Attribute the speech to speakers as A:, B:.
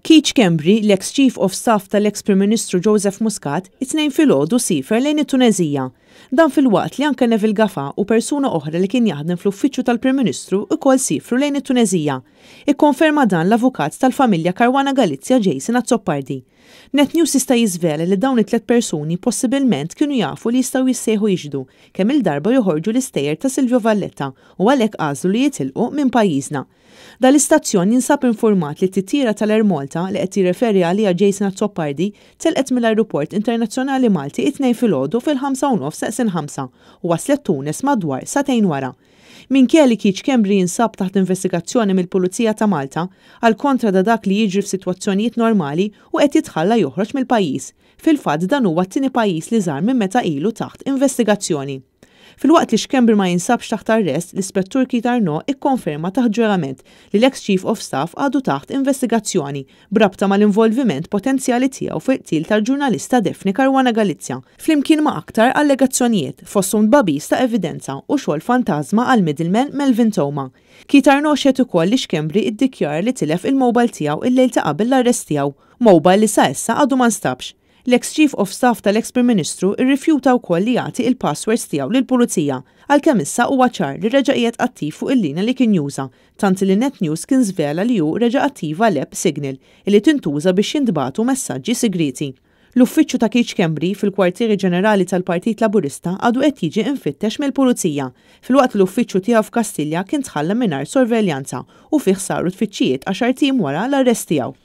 A: Keith Schembri, l-eks Chief of Staff tal-eks Prim Ministru Joseph Muscat, it-Tnejn filgħodu siefer lejn it-Tuneżija. Dan filwaqt li anke Neville Gafà u persuna oħra li kien jaħdem fl-Uffiċċju tal-Prim Ministru wkoll siefru lejn it-Tuneżija. Ikkonferma dan l-avukat tal-familja Caruana Galizia Jason Azzopardi. Net News jista' jiżvela li dawn it-tlett persuni possibilment kienu jafu li jistgħu jissejħu jixhdu kemm-il darba joħorġu l-istejjer ta' Silvio Valletta u għalhekk għażlu li jitilqu minn pajjiżna. Dan l-istazzjon jinsab infurmat li t-titjira tal-Air Malta li qed jirreferi għaliha Jason Azzopardi telqet mill-Ajruport Internazzjonali Malti it-Tnejn filgħodu fil-ħamsa u nofs neqsin ħamsa u waslet Tunis madwar sagħtejn wara. Minkejja li Keith Schembri jinsab taħt investigazzjoni mill-Pulizija ta' Malta, għal kontra ta' dak li jiġri f'sitwazzjonijiet normali hu qed jitħalla joħroġ mill-pajjiż. Fil-fatt dan huwa t-tieni pajjiż li żar minn meta ilu taħt investigazzjoni. Filwaqt li Schembri ma jinsabx taħt arrest, l-Ispettur Keith Arnaud ikkonferma taħt ġurament li l-eks Chief of Staff għadu taħt investigazzjoni b'rabta mal-involviment potenzjali tiegħu fil-qtil tal-ġurnalista Daphne Caruana Galizia, flimkien ma' aktar allegazzjonijiet, fosthom tbagħbis ta' evidenza u xogħol fantażma għall-middleman Melvin Theuma. Keith Arnaud xehed ukoll li Schembri iddikjara li tilef il-mobile tiegħu il-lejl ta' qabel l-arrest tiegħu, mobile li sa issa għadu ma nstabx. L-eks Chief of Staff tal-eks Prim Ministru rrifjuta wkoll li jagħti il-passwords tiegħu lill-Pulizija, għalkemm issa huwa ċar li reġa' qiegħed attiv fuq il-linja li kien juża, tant li Net News kien żvela li hu reġa' attiva l-app Signal, illi tintuża biex jintbagħtu messaġġi sigrieti. L-uffiċċju ta' Keith Schembri fil-kwartieri ġenerali tal-Partit Laburista għadu qed jiġi imfittex mill-Pulizija, filwaqt li l-uffiċċju tiegħu f'Kastilja kien tħalla mingħajr sorveljanza u fih saru tfittxijiet għaxart ijiem wara l-arrest tiegħu.